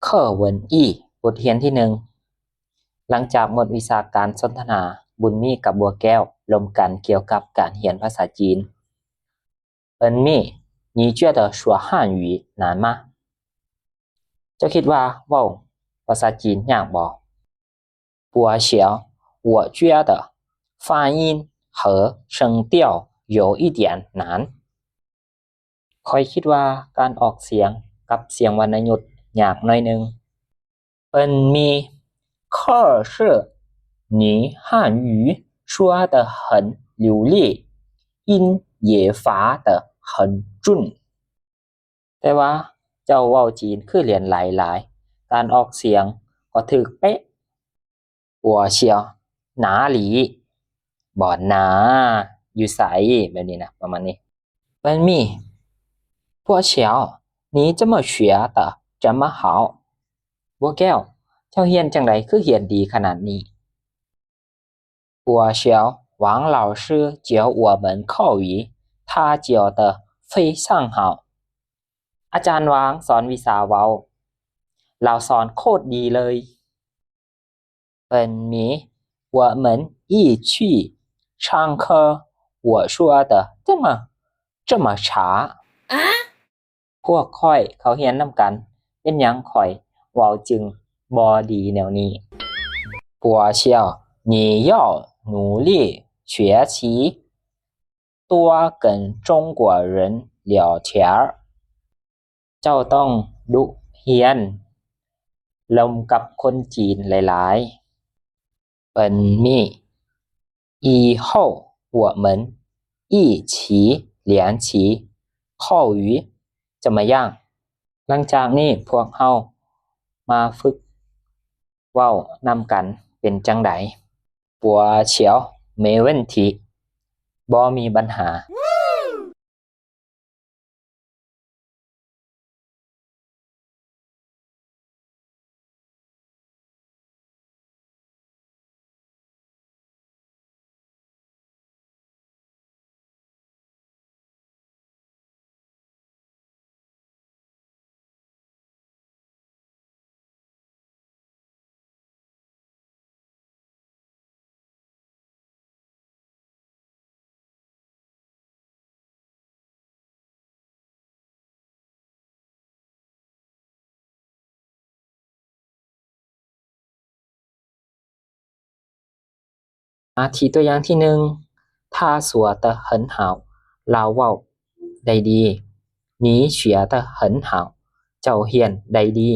课文一 ບົດຮຽນທີໜຶ່ງ. ຫຼັງຈາກໝົດວິຊາການສົນທະນາ, ບຸນມີກັບບົວແກ້ວລົມກັນກ່ຽວກັບການຮຽນພາສາຈີນ. 本米，你觉得说汉语难吗？ ເຈົ້າຄິດວ່າເວົ້າພາສາຈີນຍາກບໍ່? 博小，我觉得发音和声调有一点难。 ຂ້ອຍຄິດວ່າການອອກສຽງກັບສຽງວັນນະຍຸດຍາກໜ້ອຍໜຶ່ງ. 本米，可是你汉语说得很流利，音也发得很准。 ແຕ່ວ່າເຈົ້າເວົ້າຈີນຄືຫຼຽນຫຼາຍໆ, ການອອກສຽງກໍຖືກເປະ. 我小，哪里？ ບ່ອນນາ? ຢູ່ໃສ? ແບບນີ້ນະ, ປະມານນີ້. 本米，我小，你怎么学得这么好？ ບົວແກ້ວ, ເຈົ້າຮຽນຈັ່ງໃດຄືຮຽນດີຂະໜາດນີ້? 我小，王老师教我们口语，他教得非常好。 ອາຈານຫວາງສອນວິຊາເວົ້າ, ລາວສອນໂຄດດີເລີຍ. 本米，我们一起上课，我说得这么，这么差。 ພວກຂ້ອຍເຂົ້າຮຽນນຳກັນ, ເປັນຫຍັງຂ້ອຍເວົ້າຈຶ່ງບໍ່ດີແນວນີ້? 我小，你要努力学习，多跟中国人聊天儿。 ເຈົ້າຕ້ອງດຸຮຽນລົມກັບຄົນຈີນຫຼາຍໆ. 本米，以后我们一起练习口语怎么样？ ຫຼັງຈາກນີ້ພວກເຮົາມາຝຶກເວົ້ານຳກັນເປັນຈັ່ງໃດ? 我小，没问题， ບໍ່ມີບັນຫາ. ມາທີ່ຕົວຢ່າງທີໜຶ່ງ, 他说得很好, ລາວເວົ້າໄດ້ດີ. 你学得很好, ເຈົ້າຮຽນໄດ້ດີ.